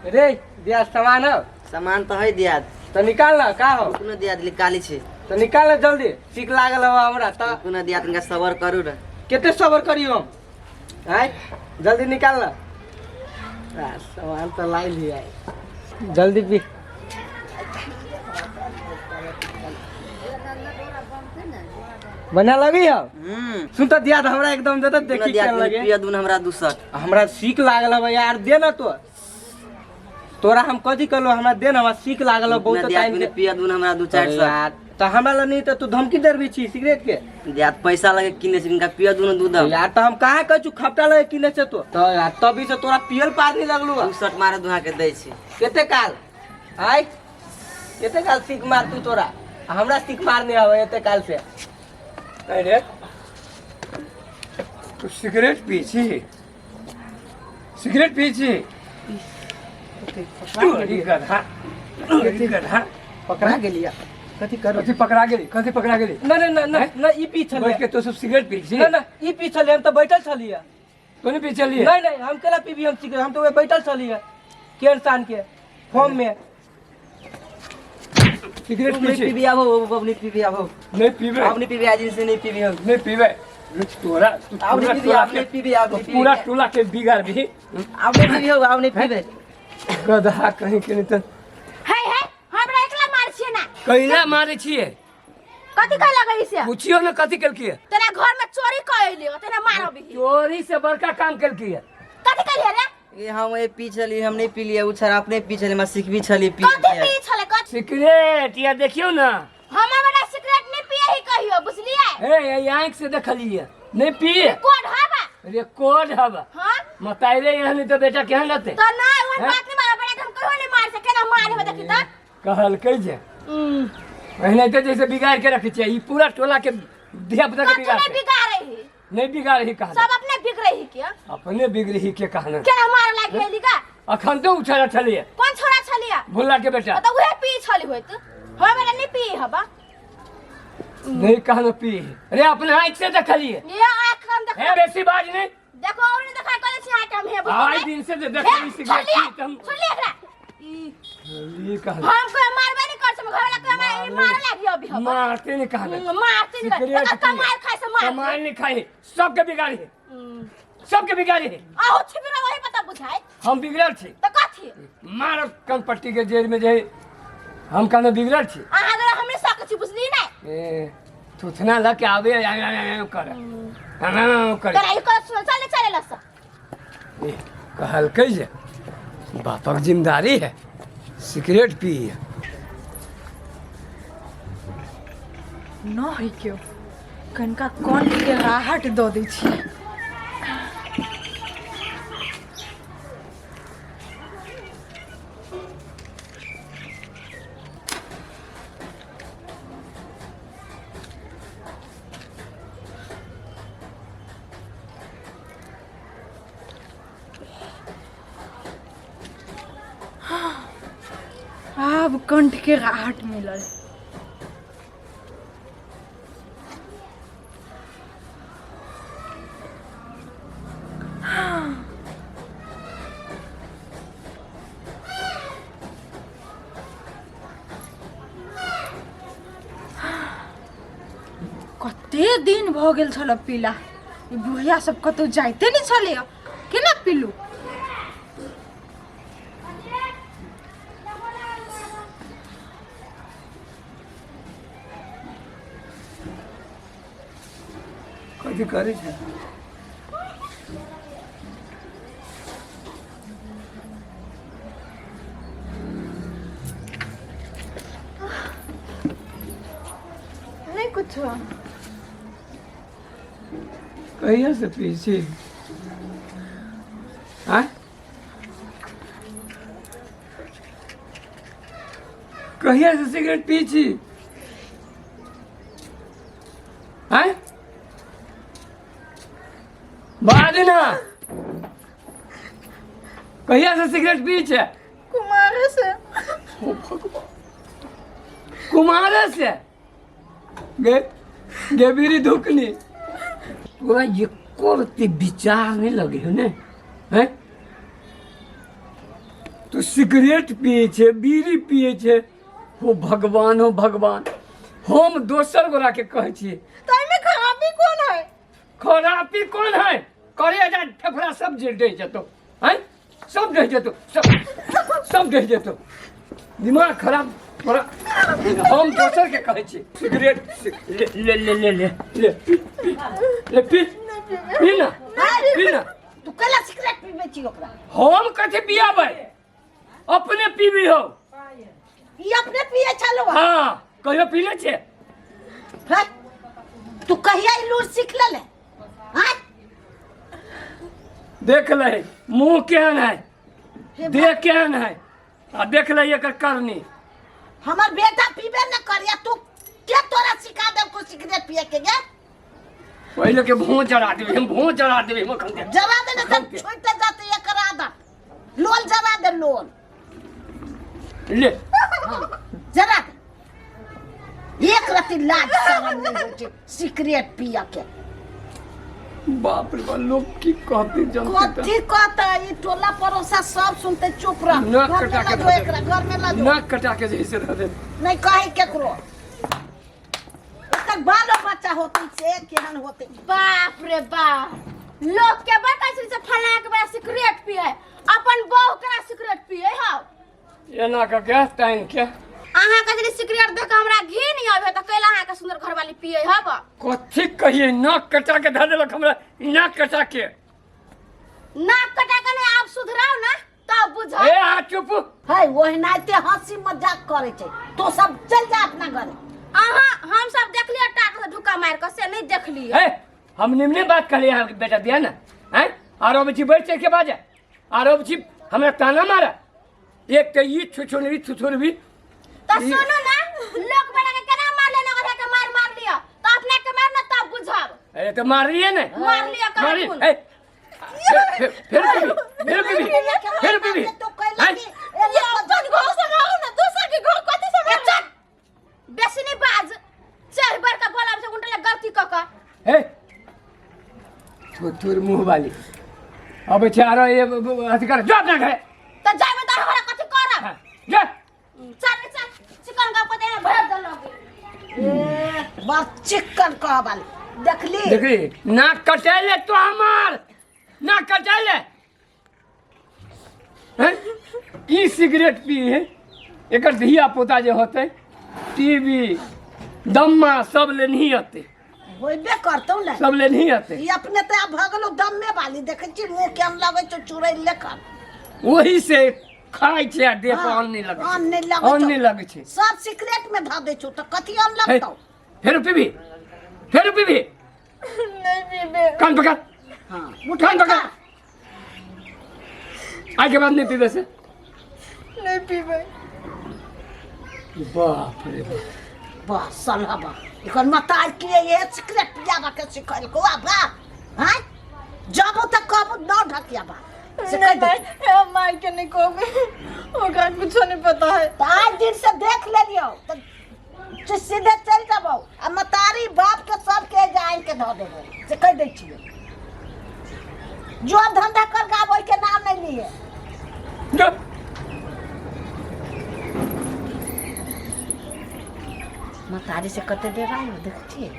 रे दिया सामान हो। सामान तऽ है दियाद। तऽ निकाल ना का हो। कोनो दियाद निकाली छी। तऽ निकाल ना जल्दी, सीख लागल हो हमरा तऽ। कोनो दियाद इनका सबर करू ना। कते सबर करी हम? आय जल्दी निकाल ना। आ, सामान तऽ लाई लिया, जल्दी पी। बना लगी हो। सुन तऽ दिया हमरा एकदम दे तऽ देखी दियाद केहन लगे। पिया दून हमरा दूसर। हमरा सीख लागल हवे यार, दे ना तो। तोरा हम कथी कहलो, हमरा दे ना, हमरा सीख लागल हवे बहुत टाइम के। पिया दून हमरा दू चारि अरे सौ। यार, तऽ हमरा लग नहीं तऽ तू धमकी देबी छी सिगरेट के। दियाद पैसा लगे किने छी, इनका पिया दून दूध। यार तऽ हम कहाँ कहै छु खपटा लगे किने छै तो। तऽ यार तभी से तोरा पियल पार नहीं लगलू। दू शर्ट मारे दुहा के दै छी। कते काल आय, कते काल सीख मार तू तोरा, आ हमरा सीख मार नहीं आवे एते काल से। अरे तू सिगरेट पी छी? सिगरेट पी छी? तोरी गधा, तोरी गधा। पकड़ा गेलिया, कथी करू? कथी पकड़ा गेली? कथी पकड़ा गेली? न न न न न, ई पी छलियै। बैठ के तो सब सिगरेट पी छी? न न, ई पी छलियै, हम तऽ बैठल छलियै। तो नहीं पी छलियै? नहीं नहीं, हम केला पीबी हम सिगरेट, हम तऽ ओहे बैठल छलियै केहन शान के फॉर्म में। सिगरेट पी नहीं छी? पीबी आबो, अब नहीं पीबी आबो। नहीं पीबे? अब नहीं पीबी, आज से नहीं पीबी हम। नहीं पीबे? रुक तोरा, तू अब पूरा नहीं पीबी, टोला अब नहीं के पीबी, अब तो नहीं पीबी। पूरा टोला के बिगाड़ भी। अब नहीं पीबी हो, अब नहीं पीबे। गधा कहीं के नहीं तो। है है, हमरा एकला मार छियै ना। कैला मारे छियै? कथी कहै लगै छै? पूछियो ने कथी केलकी? तोरा घर में चोरी कऽ एलियो, तेना मारबी। चोरी से बड़का काम केलकी। कथी कहलियै रे? ये हम ए पी छली, हम नहीं पी लिया, उ छड़ा अपने पी छली, हमरा सिखबी छली पी। कथी पी छले? कथी? सिगरेट या देखियो ना। हमरा बड़ा सिगरेट नहीं पिए ही कहियो, बुझलियै? ए ये आंख से देखलिए नहीं पिए। रिकॉर्ड हवा। रिकॉर्ड हवा। हां मताइले यहाँ नहीं तो बेटा केहन रहते? तो ना ओहन हैं? बात नहीं, मारा बड़ा हम कहियो नहीं मार सके ना मारे देखी त। कहलकै जे एनाहिते जैसे बिगाड़ के रखै छियै ई पूरा टोला के धिया पुता के कथी बिगाड़ नहीं के। बिगाड़े ही? नहीं बिगाड़ ही कहना। सब अपने बिगड़े ही के। अपने बिगड़ी ही के कहना। केना मारे लागि गेली का? अखन तो उछल छलिए। कोन छोरा छलिए? भुल्ला के बेटा। तो उहे पी छली होइत, हमरा बेटा नहीं पी हबा। नहीं कहना पी अरे अपने आँख से देखलिए। ये आँख हम देख। हे बेसी बाज नहीं। देखो और नहीं देखा करे छी आँख हम हे बुझलिए? आइ दिन से जे देखली सिगरेट पी त हम सुनलिए एकरा? ई कहला। हम कोई मारबे नहीं कर सके, घर वाला कोई मारे लागी अभी हम। मारते नहीं कहला। मारते नहीं कहला। सिगरेट एकर कमाई खाए से मार। कमाई नहीं खाए, सबके बिगाड़ी है। सबके बिगाड़ी है। आहू छिपरा वही पता बुझाए। हम बिगड़ल छी। त कथी? मारब कनपट्टी के जेल में जे हम कहने बिगड़ल छी। अहाँ जरा हमरे सक छी बुझली नै? ए थुथना ल के आवे आ, आ, आ, आ, कर। आ, आ, आ, कर। तोरा ई कर सुन चले चले लस। ए, कहलकै जे बापक जिम्मेदारी है सिगरेट पी। न है केओ, कनिका कन के राहट दऽ दै छियै। आब कंठ के राहट मिलल। कते दिन भऽ गेल छल पीला, ई बुढ़िया सब कतौ जाइते नहि छलै, केना पीलू? कथी करै छै? नहीं कुछो। कहिया से पी छी? आँय कहिया से सिगरेट पी छी? आँय बाज ना, कहिया से सिगरेट पी छै? कुमारे से। ओ भगवान, कुमारे से? गे गे बीड़ी धुकनी, तोरा एको रत्ती विचार नहीं लगे हो ने? हैं तू सिगरेट पिए छे, बीड़ी पिए छे। हो भगवान, हो भगवान, हम दोसर गोरा के कहै छियै। तऽ एहिमे खराबी कोन है? खराबी कोन है? करे जा फेफड़ा सब जे डहि जेतौ, हैं, सब डहि जेतौ, सब सब डहि जेतौ। दिमाग खराब तोरा। हम दोसर के कहै छी सिगरेट ले ले ले ले ले ले पी पी ले पी पी ना पी ना। तू कैला सिगरेट पीबै छी ओकरा? हम कथी पियाबै, अपने पीबी हो। ई अपने पिए छलो? हाँ, कहियो पीले छे? है तू कहिया ई लूर सीख लेले? हाँ? देख ले मुंह केहन है, देह केहन है, आ देख ले एकर करनी। हमर बेटा पीबे न करिया, तू के तोरा सिखा देलको सिगरेट पिए के? गे पहिले के भों जरा देबै हम, भों जरा देबै हम अखन के। जरा दे ने तब छूट जाते एकर आदत। लोल जरा दे, लोल। ले। हाँ, जरा दे। एक रति लाज शरम नहीं होइ छै सिगरेट पिए के। बाप रे बाप, लोग की कहते जनते त। कथी कहते? ई टोला पड़ोसा सब सुनते। चुप रह। नाक घर में कटा के लजो धऽ दे। एकरा घर में लजो। नाक कटा के जैसे रह दे। नहीं कहे केकरो। एकर बालो बच्चा होते से केहन होते? बाप रे बाप, लोग के बता छै से फलां के बड़ा सिगरेट पिए, अपन बहू केना सिगरेट पिए हौ? एना कऽ के तानि के। अहाँ के यदि सिगरेट देख के हमरा घी नहीं आवे त कैला अहाँ के सुंदर घरवाली पिए हब? कथी कहिए, नाक कटा के धऽ देलक हमरा, नाक कटा के। नाक कटा के नहीं, आब सुधराउ ना तब बुझब। ए अहाँ चुप है। ओहिनाते हंसी मजाक करे छै। तो सब चल जा अपना घरे। अहाँ हम सब देखलिए टाक से ढुका मार के, से नहीं देखलिए। ए हम निमने बात कहलिए अहाँके बेटा दिया ना हैं, आरो बची बढ़ चढ़ के बाजा, आरो बची हमरा ताना मारा। एक तऽ ई छुछुन, ई छुछुन भी। तो सुनो ना, लोग बड़ा के केना मार लेना, ओकरा के मार मार लियो तो अपना के मार ना तब बुझब। अरे तो मारलिए ने। मार लियो कहाँ? मारी खून। ए फिर फिर पीबी, फिर पीबी, फिर पीबी। तो कैला हैं? कि ये अपन घर समाओ ना, दोसर के घर कथी ए, समाओ? चल बेसी नहीं बाज, चार बार का बोला से उनटा गलती क क। ए थोर मुंह वाली अब छै आरो ये अथी कर, जो अपना घरे। तो जाबे त हमरा कथी करब? हाँ, जा। चल चल, चिकन का पते में भर देलक। ए बड़ चिक्कन कह वाली देखली। देखली, नाक कटेले तो हमार नाक कटेले हैं? ई सिगरेट पी है, एकर धिया पोता जे होते टीबी दम्मा सब ले नहीं अते। होइबे करतौ ने। सब ले नहीं अते। ई अपने तऽ आब भऽ गेलौ दम्मे वाली। देखै छी मुँह केहन लगै छौ चुड़ैल लेखन। वही से खाइ छै आ देह पर हाँ, अन्न नहि लगै छै। अन्न नहि लगै अन्न छौ। नहि लगै छै। सब सिगरेट में धऽ दै छौ तऽ कथी अन्न हे, लगतौ? फेर पीबी, फेर पीबी। नहीं पीबे। कान पकड़। हाँ। कान पकड़, आइ के बाद नहि पीबे से। नहीं पीबे। बाप रे बाप। वाह सलहबा, एकर मतार के ये सिगरेट पियाबा के सिखलको आब हैं? जब तक कहबो न ढकियाबा से कह नहीं दे। माई, माई के नहीं कहबे, ओकरा कुछो नहीं पता है। तऽ आज दिन से देख लेलियौ तऽ सीधे चलि जेबौ आ मतारी बाप के सबके जान के धऽ देबो से कहि दै छियै। जो धंधा कर के आब ओहिके नाम नहीं लिए। जो। मतारी से कते डराइ हो देख छियै?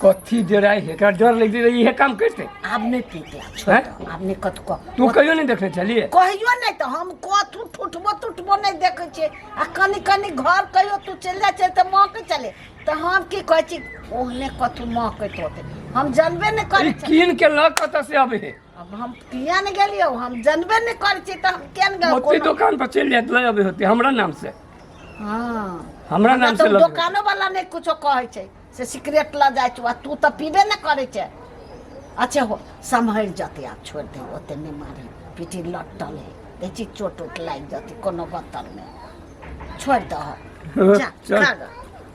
कथी डेराइ है? एकरा डर लागि गेलै, इहे काम करते। आब नहि पीते, आब छोड़ हैं? दो, आब नहि कतौ कह। तू कहियो नहि देखने छलियै? कहियो नहि। तऽ हम कथू ठुठबो तुठबो नहि देखै छियै आ कनि कनि घर कहियो तू चलि जाइ छै तऽ महकै चले तऽ हम की कहै छी, ओहने कथू महकैत होतै, हम जानबे नहि करै ई छी। कीन के लऽ कतऽ से अबै है? अब हम किया नहि गेलियौ, हम जानबे नहि करै छी तऽ हम केना गेलियौ? ओते दोकान पर चलि जायत, लऽ अबै होते हमरा नाम से। हँ। हमरा नाम से तऽ लऽ अबै। दोकानो वाला नहि कुछो कहै छै से सिगरेट लऽ जाइ छौ आ तू तऽ पीबे नहि करै छै। अच्छा हो, सम्हरि जतै, आब छोड़ि दे, ओते नहि मारी पीटी। लट्टल है, देखी चोट उट लागि जतै कोनो गत्तरमे। छोड़ि दह, जा। चल। खा ग।